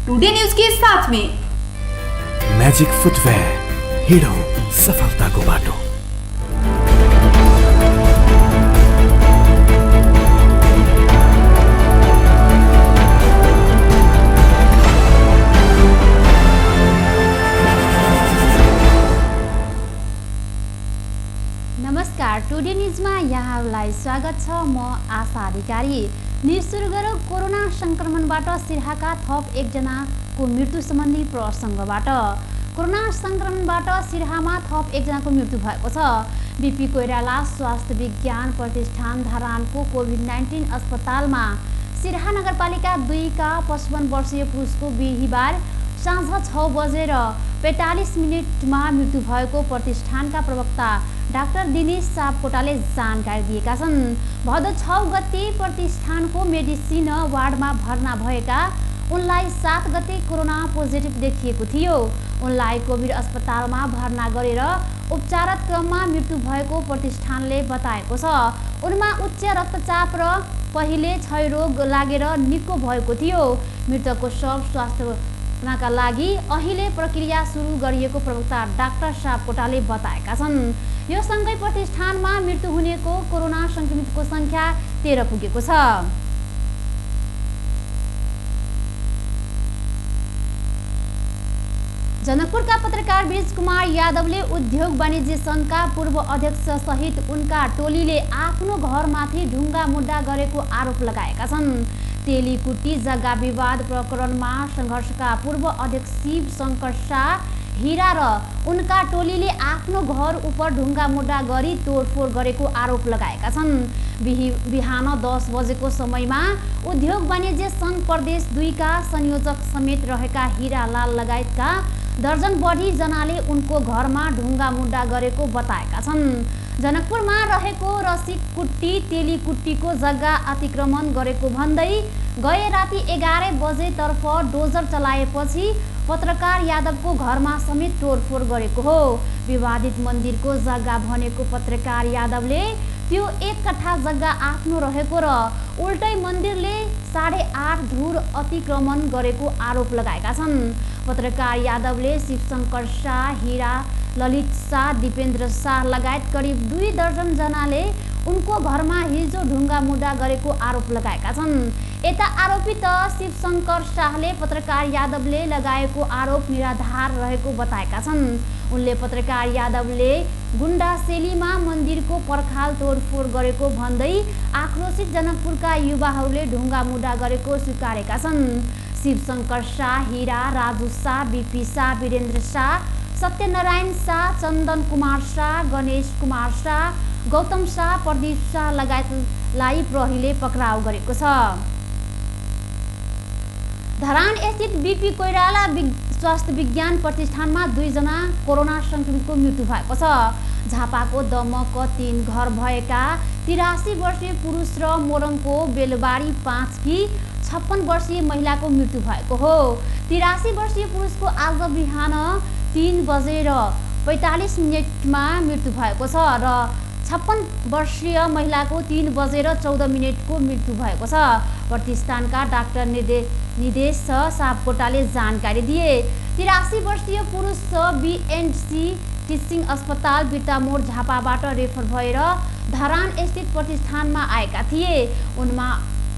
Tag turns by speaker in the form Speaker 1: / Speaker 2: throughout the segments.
Speaker 1: Today news के साथ में
Speaker 2: मैजिक फुटवेयर, हिडो सफलताको बाटो।
Speaker 3: नमस्कार, टुडे न्यूजमा यहाँहरूलाई स्वागत छ। म आशा अधिकारी। न्यूज सुरु गरौँ कोरोना संक्रमणबाट सिराहाका थप एकजनाको मृत्यु सम्बन्धी प्रसङ्गबाट। कोरोना संक्रमणबाट सिराहामा थप एकजनाको मृत्यु भएको छ। बीपी कोइराला स्वास्थ्य विज्ञान प्रतिष्ठान धरानको कोभिड-19 अस्पतालमा सिराहा नगरपालिका 2 का 55 वर्षीय पुरुषको बिहिबार साँझ 6 बजेर 45 मिनटमा मृत्यु भएको प्रतिष्ठानका प्रवक्ता डाक्टर दिनेश सापकोटाले जानकारी दिएका छन्। भदौ 6 गते प्रतिष्ठानको मेडिसिन वार्डमा भर्ना भएका उनलाई 7 गते कोरोना पोजिटिभ देखिएको थियो। उनलाई कोभिड अस्पतालमा भर्ना गरेर उपचार क्रममा मृत्यु भएको प्रतिष्ठानले बताएको छ। उनमा उच्च रक्तचाप र पहिले क्षयरोग लागेर निको भएको थियो। मृतकको शव स्वास्थ्यका लागि अहिले प्रक्रिया सुरु गरिएको प्रवक्ता डाक्टर सापकोटाले बताएका छन्। यो सँगै प्रतिष्ठानमा मृत्यु हुनेको कोरोना संक्रमितको संख्या 13 पुगेको छ। जनकपुरका पत्रकार ब्रिज कुमार यादवले उद्योग वाणिज्य संघका पूर्व अध्यक्ष सहित उनका टोलीले आफ्नो घरमाथि ढुङ्गा मुद्दा गरेको आरोप लगाएका छन्। तेलीकुटी जग्गा विवाद प्रकरणमा सङ्घर्षका पूर्व अध्यक्ष शिव शङ्कर शाह हीरा र उनका टोलीले आफ्नो घर उप ढुङ्गा मुद्दा गरी तोडफोड गरेको आरोप लगाएका छन्। बिहान 10 बजेको समयमा उद्योग वाणिज्य सङ्घ प्रदेश 2 का संयोजक समेत रहेका हीरालाल लगायतका दर्जन बढी जनाले उनको घरमा ढुङ्गा मुद्दा गरेको बताएका छन्। जनकपुरमा रहेको रसिककुट्टी तेलीकुट्टीको जग्गा अतिक्रमण गरेको भन्दै गए राति 11 बजेतर्फ डोजर चलाएपछि पत्रकार यादवको घरमा समेत तोडफोड गरेको हो। विवादित मन्दिरको जग्गा भनेको पत्रकार यादवले त्यो 1 कट्ठा जग्गा आफ्नो रहेको र उल्टै मन्दिरले 8.5 धुर अतिक्रमण गरेको आरोप लगाएका छन्। पत्रकार यादवले शिवशङ्कर शाह, हीरा, ललित शाह, दिपेन्द्र शाह लगायत करिब 2 दर्जन जनाले उनको घरमा हिजो ढुङ्गा मुद्दा गरेको आरोप लगाएका छन्। यता आरोपित शिवशङ्कर शाहले पत्रकार यादवले लगाएको आरोप निराधार रहेको बताएका छन्। उनले पत्रकार यादवले गुण्डा शैलीमा मन्दिरको पर्खाल तोडफोड गरेको भन्दै आक्रोशित जनकपुरका युवाहरूले ढुङ्गा मुद्दा गरेको स्वीकारेका छन्। शिवशङ्कर शाह, हीरा, राजु शाह, बीपी शाह, वीरेन्द्र शाह, सत्यनारायण शाह, चन्दन कुमार शाह, गणेश कुमार शाह, गौतम शाह, प्रदीप शाह लगायतलाई प्रहरीले पक्राउ गरेको छ। धरान स्थित बीपी कोइराला स्वास्थ्य विज्ञान प्रतिष्ठानमा 2 जना कोरोना संक्रमितको मृत्यु भएको छ। झापाको दमक 3 घर भएका 83 वर्षीय पुरुष र मोरङको बेलबारी 5 की 56 वर्षीय महिलाको मृत्यु भएको हो। 83 वर्षीय पुरुषको आज बिहान 3 बजेर 45 मिनटमा मृत्यु भएको छ र 56 वर्षीय महिलाको 3 बजेर 14 मिनटको मृत्यु भएको छ। प्रतिष्ठानका डाक्टर निदेश सापकोटाले जानकारी दिए। 83 वर्षीय पुरुष BNC टिचिङ अस्पताल बिर्तामोड झापाबाट रेफर भएर धरान स्थित प्रतिष्ठानमा आएका थिए। उनमा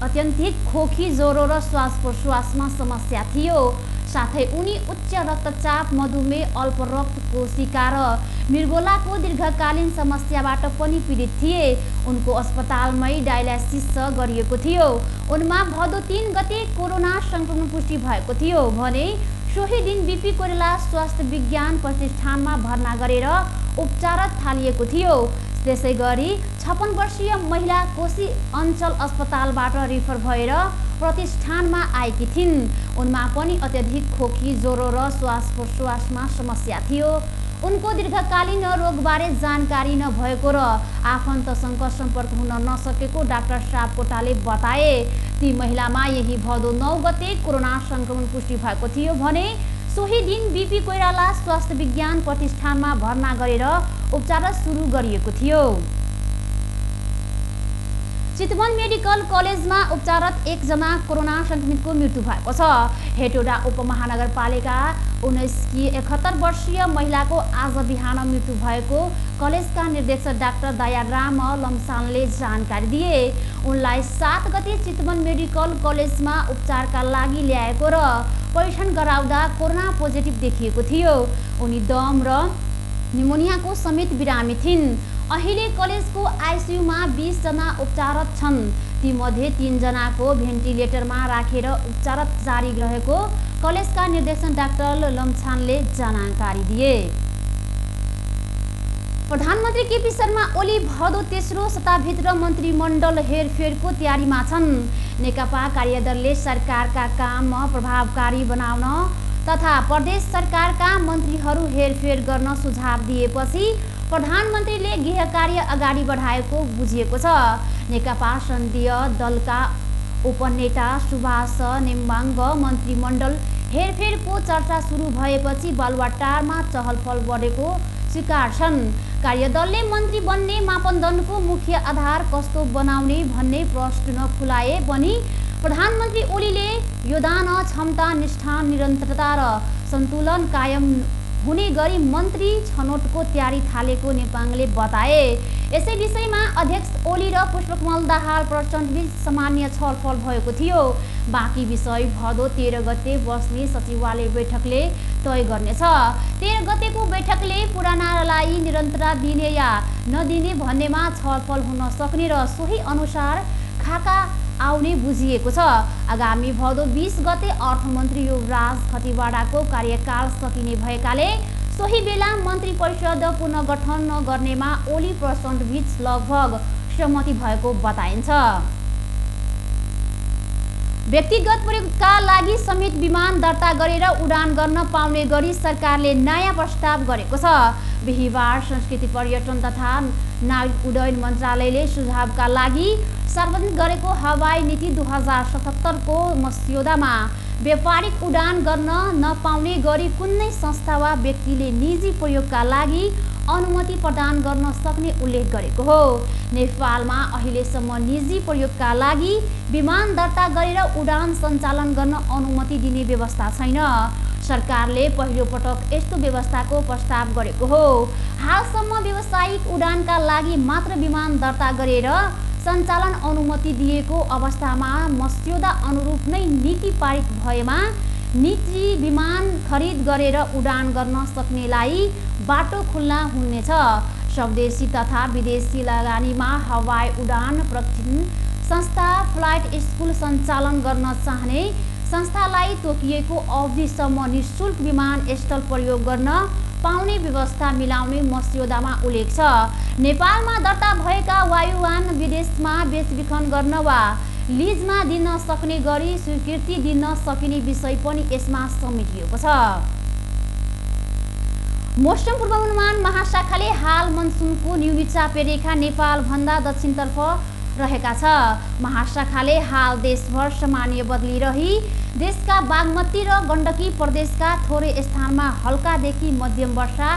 Speaker 3: अत्यन्तिक खोकी, ज्वरो र श्वास प्रश्वासमा समस्या थियो। साथै उनी उच्च रक्तचाप, मधुमेह, अल्प रक्त कोशिका र मृगोलाको दीर्घकालीन समस्याबाट पनि पीडित थिए। उनको अस्पतालमै डायलाइसिस गरिएको थियो। उनमा भदौ 3 गते कोरोना संक्रमण पुष्टि भएको थियो भने सोही दिन बीपी कोइराला स्वास्थ्य विज्ञान प्रतिष्ठानमा भर्ना गरेर उपचार थालिएको थियो। त्यसै गरी 56 वर्षीय महिला कोशी अञ्चल अस्पतालबाट रेफर भएर प्रतिष्ठानमा आएकी थिइन्। उनमा पनि अत्यधिक खोकी, ज्वरो र श्वास प्रश्वासमा समस्या थियो। उनको दीर्घकालीन रोगबारे जानकारी नभएको र आफन्तसँग सम्पर्क हुन नसकेको डाक्टर सापकोटाले बताए। ती महिलामा यही भदौ 9 गते कोरोना संक्रमण पुष्टि भएको थियो भने सोही दिन बीपी कोइराला स्वास्थ्य विज्ञान प्रतिष्ठानमा भर्ना गरेर उपचार सुरु गरिएको थियो। चितवन मेडिकल कलेजमा उपचाररत एकजना कोरोना संक्रमितको मृत्यु भएको छ। हेटौडा उपमहानगरपालिका 19 की 71 वर्षीय महिलाको आज बिहान मृत्यु भएको कलेजका निर्देशक डाक्टर दयाराम लम्सानले जानकारी दिए। उनलाई 7 गते चितवन मेडिकल कलेजमा उपचारका लागि ल्याएको र परीक्षण गराउँदा कोरोना पोजिटिभ देखिएको थियो। उनी दम र निमोनियाको समेत बिरामी थिइन्। अहिले कलेजको आइसियुमा 20 जना उपचाररत छन्। तीमध्ये 3 जनाको भेन्टिलेटरमा राखेर उपचार जारी रहेको कलेजका निर्देशक डाक्टर लम्छानले जानकारी दिए। प्रधानमन्त्री केपी शर्मा ओली भदौ तेस्रो सत्ताभित्र मन्त्रीमण्डल हेरफेरको तयारीमा छन्। नेकपा कार्यदलले सरकारका काममा प्रभावकारी बनाउन तथा प्रदेश सरकारका मन्त्रीहरू हेरफेर गर्न सुझाव दिएपछि प्रधानमन्त्रीले गृह कार्य अगाडि बढाएको बुझिएको छ। नेकपा संघीय दलका उपनेता सुभाष नेम्बाङ मन्त्रीमण्डल हेरफेरको चर्चा सुरु भएपछि बालुवाटारमा चहलपहल बढेको स्वीकार छन्। कार्यदलले मन्त्री बन्ने मापदण्डको मुख्य आधार कस्तो बनाउने भन्ने प्रश्न खुलाए पनि प्रधानमन्त्री ओलीले योगदान, क्षमता, निष्ठा, निरन्तरता र सन्तुलन कायम हुने गरी मन्त्री छनौटको तयारी थालेको नेपाङले बताए। यसै विषयमा अध्यक्ष ओली र पुष्पकमल दाहाल प्रचण्डबीच सामान्य छलफल भएको थियो। बाँकी विषय भदौ 13 गते बस्ने सचिवालय बैठकले तय गर्नेछ। 13 गतेको बैठकले पुरानालाई निरन्तरता दिने या नदिने भन्नेमा छलफल हुन सक्ने र सोही अनुसार खाका आउने बुझिएको छ। आगामी भदौ 20 गते अर्थमन्त्री युवराज खतिवडाको कार्यकाल सकिने भएकाले सोही बेला मन्त्री परिषद पुनर्गठन गर्नेमा ओली प्रचण्डबीच लगभग सहमति भएको बताइन्छ। व्यक्तिगत प्रयोगका लागि समेत विमान दर्ता गरेर उडान गर्न पाउने गरी सरकारले नयाँ प्रस्ताव गरेको छ। बिहिबार संस्कृति पर्यटन तथा नागरिक उड्डयन मन्त्रालयले सुझावका लागि सार्वजनिक गरेको हवाई नीति 2077 को मस्यौदामा व्यापारिक उडान गर्न नपाउने गरी कुनै संस्था वा व्यक्तिले निजी प्रयोगका लागि अनुमति प्रदान गर्न सक्ने उल्लेख गरेको हो। नेपालमा अहिलेसम्म निजी प्रयोगका लागि विमान दर्ता गरेर उडान सञ्चालन गर्न अनुमति दिने व्यवस्था छैन। सरकारले पहिलो पटक यस्तो व्यवस्थाको प्रस्ताव गरेको हो। हालसम्म व्यावसायिक उडानका लागि मात्र विमान दर्ता गरेर सञ्चालन अनुमति दिएको अवस्थामा मस्यौदा अनुरूप नै नीति पारित भएमा निजी विमान खरिद गरेर उडान गर्न सक्नेलाई बाटो खुल्ला हुनेछ। स्वदेशी तथा विदेशी लगानीमा हवाई उडान प्रशिक्षण संस्था फ्लाइट स्कुल सञ्चालन गर्न चाहने संस्थालाई तोकिएको अवधिसम्म निःशुल्क विमानस्थल प्रयोग गर्न पाउने व्यवस्था मिलाउने मस्यौदामा उल्लेख छ। नेपालमा दर्ता भएका वायुयान विदेशमा बेचबिखन गर्न वा लिजमा दिन सक्ने गरी स्वीकृति दिन सकिने विषय पनि यसमा समेटिएको छ। मौसम पूर्वानुमान महाशाखाले हाल मनसुनको न्यूनी चापेरेखा नेपालभन्दा दक्षिणतर्फ रहेका छ। महाशाखाले हाल देशभर सामान्य बदली रही देशका बागमती र गण्डकी प्रदेशका थोरै स्थानमा हल्कादेखि मध्यम वर्षा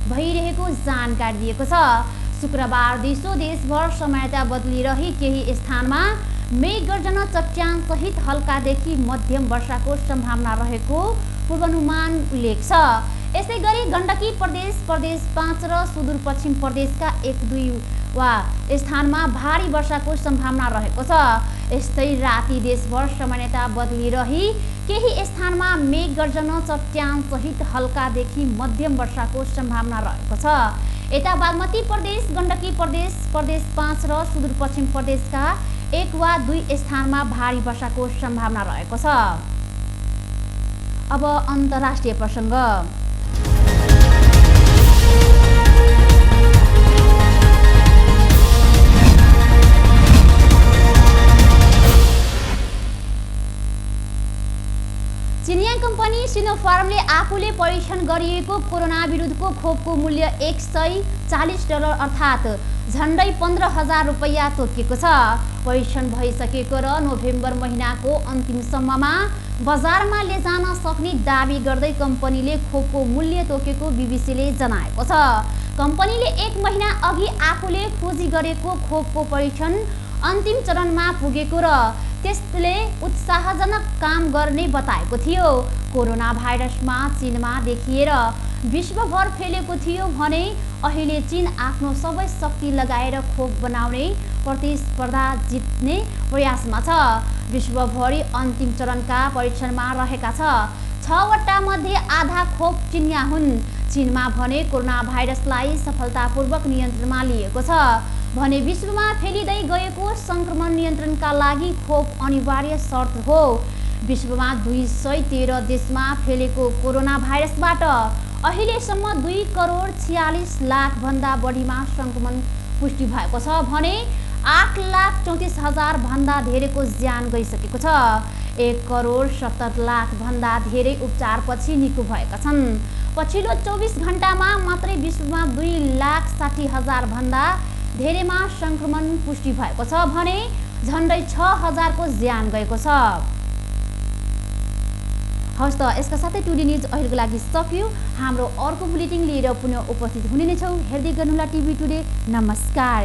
Speaker 3: भइरहेको जानकारी दिएको छ। शुक्रबार दिउँसो देशभर सामान्यता बदली रही केही स्थानमा मेघ गर्जन चट्याङ सहित हल्कादेखि मध्यम वर्षाको सम्भावना रहेको पूर्वानुमान उल्लेख छ। यसै गरी गण्डकी प्रदेश, प्रदेश 5 र सुदूरपश्चिम प्रदेशका 1-2 वा स्थानमा भारी वर्षाको सम्भावना रहेको छ। यस्तै राति देशभर सामान्यता बदली रही केही स्थानमा मेघ गर्जन चट्याङ सहित हल्कादेखि मध्यम वर्षाको सम्भावना रहेको छ। यता बागमती प्रदेश, गण्डकी प्रदेश, प्रदेश 5 र सुदूरपश्चिम प्रदेशका 1 वा 2 स्थानमा भारी वर्षाको सम्भावना रहेको छ। अब अन्तर्राष्ट्रिय प्रसङ्ग। चिनिया कम्पनी सिनोफार्मले आफूले परीक्षण गरिएको कोरोना विरुद्धको खोपको मूल्य $140 अर्थात् झन्डै 15,000 रुपैयाँ तोकिएको छ। परीक्षण भइसकेको र नोभेम्बर महिनाको अन्तिमसम्ममा बजारमा लेजान सक्ने दाबी गर्दै कम्पनीले खोपको मूल्य तोकेको बीबीसीले जनाएको छ। कम्पनीले 1 महिना अघि आफूले खोजी गरेको खोपको परीक्षण अन्तिम चरणमा पुगेको र त्यसले उत्साहजनक काम गर्ने बताएको थियो। कोरोना भाइरसमा चीनमा देखिएर विश्वभर फैलेको थियो भने अहिले चीन आफ्नो सबै शक्ति लगाएर खोप बनाउने प्रतिस्पर्धा जित्ने प्रयासमा छ। विश्वभरि अन्तिम चरणका परीक्षणमा रहेका 6वटा मध्ये आधा खोप चिनिया हुन्। चीनमा भने कोरोना भाइरसलाई सफलतापूर्वक नियन्त्रणमा लिएको छ भने विश्वमा फैलिँदै गएको संक्रमण नियन्त्रणका लागि खोप अनिवार्य शर्त हो। विश्वमा 213 देशमा फैलेको कोरोना भाइरसबाट अहिलेसम्म 2,46,00,000 भन्दा बढीमा संक्रमण पुष्टि भएको छ भने 8,34,000 भन्दा धेरैको ज्यान गइसकेको छ। 1,70,00,000 भन्दा धेरै उपचारपछि निको भएका छन्। पछिल्लो 24 घण्टामा मात्रै विश्वमा 2,60,000 भन्दा धेरैमा संक्रमण पुष्टि भएको छ भने झन्डै 6,000 को ज्यान गएको छ। हवस् त यसका साथै टुडे न्युज अहिलेको लागि सकियो। हाम्रो अर्को बुलेटिन लिएर पुनः उपस्थित हुने नै छौँ। हेर्दै गर्नुहोला टिभी टुडे। नमस्कार।